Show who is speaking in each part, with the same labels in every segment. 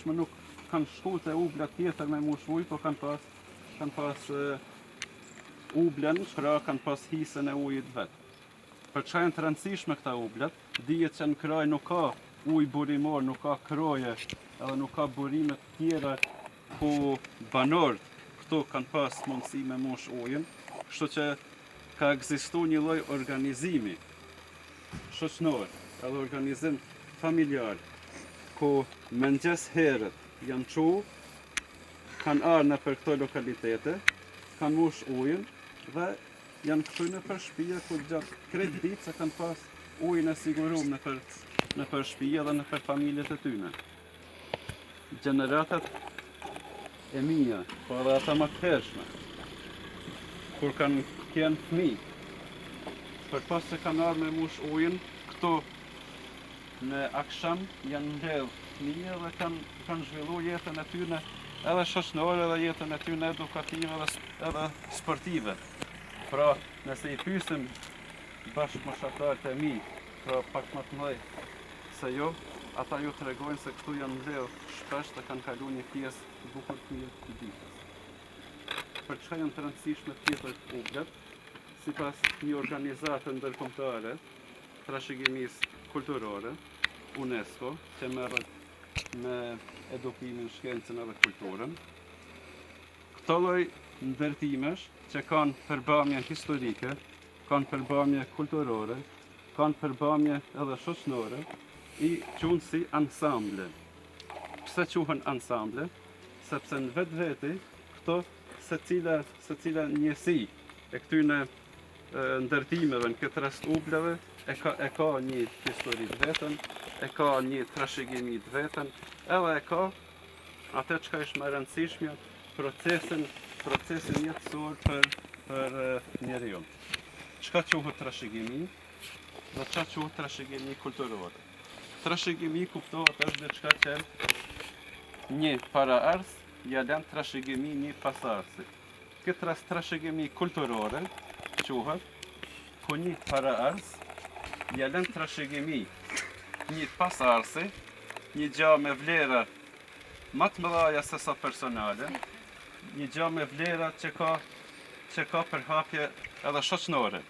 Speaker 1: ndryshme nuk kanë shku te ubla tjetër me mush ujë, po kanë pas kanë pas ublën, pra kanë pas hisën e ujit vet. Për çka janë të rëndësishme këta ublat? Dihet që në Krajë nuk ka ujë burimor, nuk ka kroje, edhe nuk ka burime të tjera ku banorët këtu kanë pas mundësi me mush ujin, kështu që ka ekzistu një lloj organizimi shoqnor, edhe organizim familjar, ku mëngjes herët janë çu, kanë ardhë nëpër këto lokalitete, kanë mush ujin dhe janë kthy nëpër shpia ku gjatë krejt ditës e kanë pas ujin e sigurum nëpër, nëpër shpia dhe nëpër familjet e tyne. Gjeneratat e mia, po edhe ata më të hershme, kur kanë qenë fëmijë, përpos se kanë ardhur me mush ujin, këtu në aksham janë mbledh fëmijë dhe kanë kanë zhvillu jetën e tyre edhe shoqënore edhe jetën e tyre edukative edhe, edhe sportive. Pra, nëse i pyesim bashkëmoshatarët e mi, pra pak më të mëdhenj se ju, ata ju tregojnë se këtu janë mbledh shpesh dhe kanë kalu një pjesë bukur të mirë të ditës. Për çka janë të rëndësishme tjetër ublet, sipas një organizate ndërkombëtare trashëgimisë kulturore, UNESCO, që merret me edukimin, shkencën edhe kulturën. Këto lloj ndërtimesh që kanë përbamje historike, kanë përbamje kulturore, kanë përbamje edhe shoqënore, i qunë si ansamble. Pse quhen ansamble? Sepse në vetveti, këto secila, secila njësi e këtyne ndërtimeve, në këtë rast ubleve, e ka, e ka një histori të vetën, e ka një trashëgimi të vetën, edhe e ka atë çka është më e rëndësishmja, procesin, procesin jetësor për, për njeriun. Çka quhet trashëgimi dhe çka quhet trashëgimi kulturore? Trashëgimi kuptohet është diçka që një paraardhës ja lën trashëgimi një pasardhësi. Këtë rast trashëgimi kulturore quhet ku një paraardhës ja lën trashëgimi një pasardhësi, një gjë me vlera më të mëdha se sa personale, një gjë me vlera që ka që ka përhapje edhe shoqënore.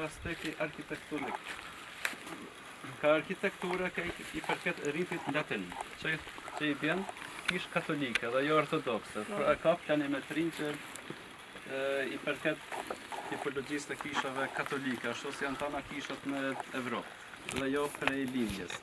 Speaker 1: Aspekti arkitektonik. Ka arkitektura ka i përket ritit latin, që, që i bjen kishë katolike dhe jo ortodokse. Pra ka planimetrinë që i përket tipologjisë të kishave katolike, ashtu si janë tana kishat në Evropë dhe jo prej lindjes.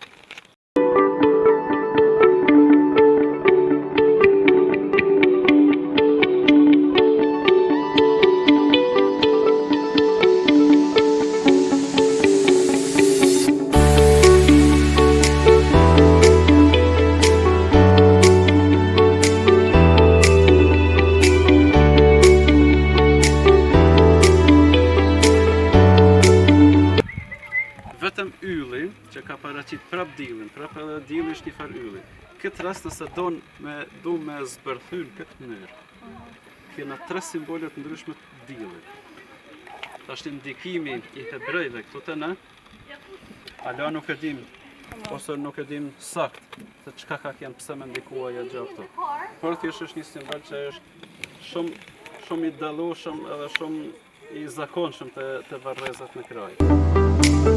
Speaker 1: Vetëm ylli që ka paraqit prap diellin, prap edhe dielli është një farë ylli. Këtë rast nëse don me du me zbërthy në këtë mënyrë. Kena tre simbole të ndryshme të diellit. Tash ndikimi i hebrejve këtu te ne, Ala nuk e dim, ose nuk e dim sakt se çka ka qenë pse me ndiku ajo gjë këtu. Por thjesht është një simbol që është shumë shumë i dallueshëm edhe shumë i zakonshëm te te varrezat në Krajë.